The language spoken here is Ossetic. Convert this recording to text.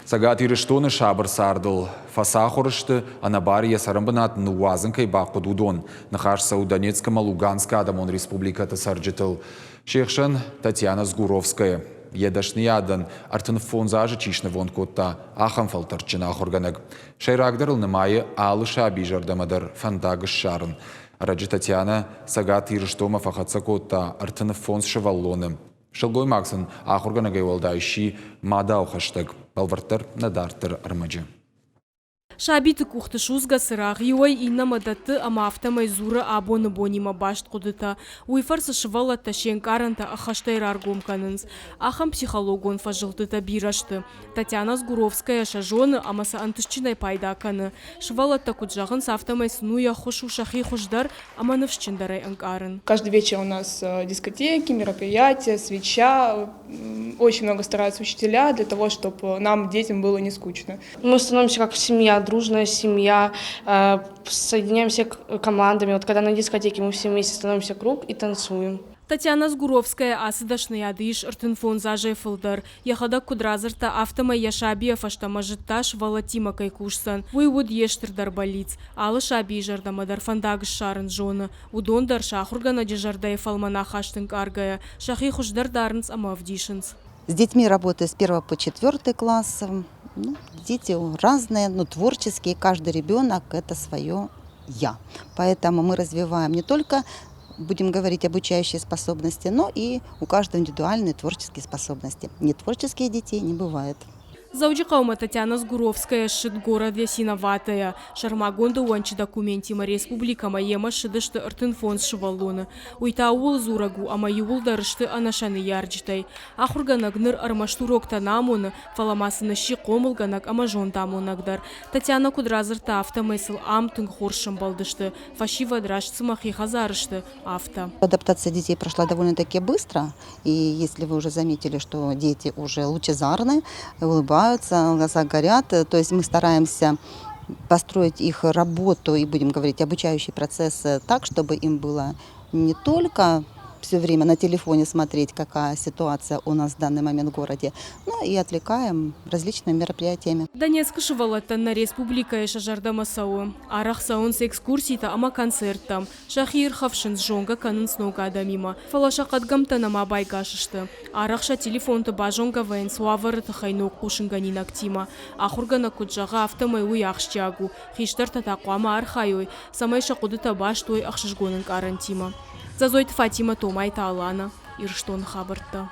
Цӕгат Ирыстоны сабыр цардыл фӕцахуыр сты, ӕнӕбары йӕ цӕрӕнбынат ныууадзын кӕй бахъуыд, уыдон. Ныхас цӕуы Донецк ӕмӕ Луганскы адӕмон республикӕты цӕрджытыл. Се хсӕн Татьяна Згуровская. Йӕ дӕсныйадӕн 35 азы чи снывонд кодта, ахӕм фӕлтӕрдджын ахуыргӕнӕг. Сӕйрагдӕрыл нымайы алы сабийы зӕрдӕмӕ дӕр фӕндаг ссарын. Ӕрӕджы Татьянӕ Цӕгат Ирыстонмӕ фӕхӕццӕ кодта 35 сывӕллоны. Сылгоймаг сын ахуыргӕнӕгӕй уӕлдай сси мадау хӕстӕг, бӕлвырддӕр нӕ дарддӕры ӕрмӕджы. Сабиты къухты судзгӕ цырагъ иуӕй иннӕмӕ дӕтты ӕмӕ афтӕмӕй дзуры абоны бонимӕ баст хъуыдытӕ. Уый фӕрцы сывӕллӕттӕ се нкъарӕнтӕ ӕххӕстӕй раргом кӕнынц. Ахӕм психологон фӕзылдтытӕ бирӕ сты. Татьяна Згуровская сӕ зоны ӕмӕ сӕ ӕнтыстджынӕй пайда кӕны. Сывӕллӕттӕ куыд зӕгъынц, афтӕмӕй сын уый ӕххуыс у сӕхи хуыздӕр ӕмӕ ныфсджындӕрӕй ӕнкъарын. Каждый вечер у нас дискотеки, мероприятия, свеча. Очень много стараются учителя для того, чтобы нам, детям, было не скучно. Мы становимся как семья, дружная семья, соединяемся командами. Вот когда на дискотеке мы все вместе становимся круг и танцуем. Татьяна Згуровская ацы дӕсныйады ис 35 азӕй фылдӕр. Йӕхӕдӕг куыд радзырдта, афтӕмӕй йӕ сабийӕ фӕстӕмӕ зыдта, сывӕллӕттимӕ кӕй кусдзӕн. Уый уыд йе стырдӕр бӕллиц. Алы сабийы зӕрдӕмӕ дӕр фӕндаг ссарын зоны. Уыдон дӕр сӕ ахуыргӕнӕджы зӕрдӕйы фӕлмӕн ахаст ӕнкъаргӕйӕ, сӕхи хуыздӕр дарынц ӕмӕ ӕвдисынц. С детьми работаю с первого по четвертый класс. Ну, дети разные, но творческие. Каждый ребенок – это свое «я». Поэтому мы развиваем не только, будем говорить, обучающие способности, но и у каждого индивидуальные творческие способности. Нетворческих детей не бывает. Дзӕуджыхъӕумӕ Татьяна Згуровская ссыд город Ясиноватая. Сӕрмагонд ӕууӕнчы документимӕ республикӕмӕ йемӕ ссыдысты 35 сывӕллоны. Уый та ууыл дзурӕг у, ӕмӕ иууылдӕр сты ӕнӕ сӕ ныййарджытӕй. Ахуыргӕнӕг ныр ӕрмӕст уроктӕ нӕ амоны, фӕлӕ ма сын сси хъомылгӕнӕг ӕмӕ зондамонӕг дӕр. Татьяна куыд радзырдта, афтӕмӕй сыл ам тынг хорз сӕмбӕлдысты. Фӕсивӕд раст цыма хи хӕдзары сты, афтӕ. Адаптация детей прошла довольно-таки быстро, и если вы уже заметили, что дети уже лучезарны, улыбаются, глаза горят, то есть мы стараемся построить их работу и, будем говорить, обучающий процесс так, чтобы им было не только все время на телефоне смотреть, какая ситуация у нас в данный момент в городе, но и отвлекаем различными мероприятиями. Донецкы сывӕллӕттӕн нӕ республикӕйы сӕ зӕрдӕмӕ цӕуы. Арӕх цӕуынц экскурситӕ ӕмӕ концерттӕм. Сӕхи ирхӕфсынц, зонгӕ кӕнынц ног адӕмимӕ. Фӕлӕ сӕ хъӕдгӕмттӕ нӕма байгас сты. Арӕх сӕ телефонты базонгӕ вӕййынц уавӕры тыххӕй ног хъусынгӕнинӕгтимӕ. Ахуыргӕнӕг куыд зӕгъы, афтӕмӕй уый ахсджиаг у. Хистӕртӕ та хъуамӕ архайой, цӕмӕй сӕ хъуыдытӕ баст уой ӕхсызгон ӕнкъарӕнтимӕ. Дзӕдзойты Фатимӕ, Томайты Алана, Ирыстоны хабӕрттӕ.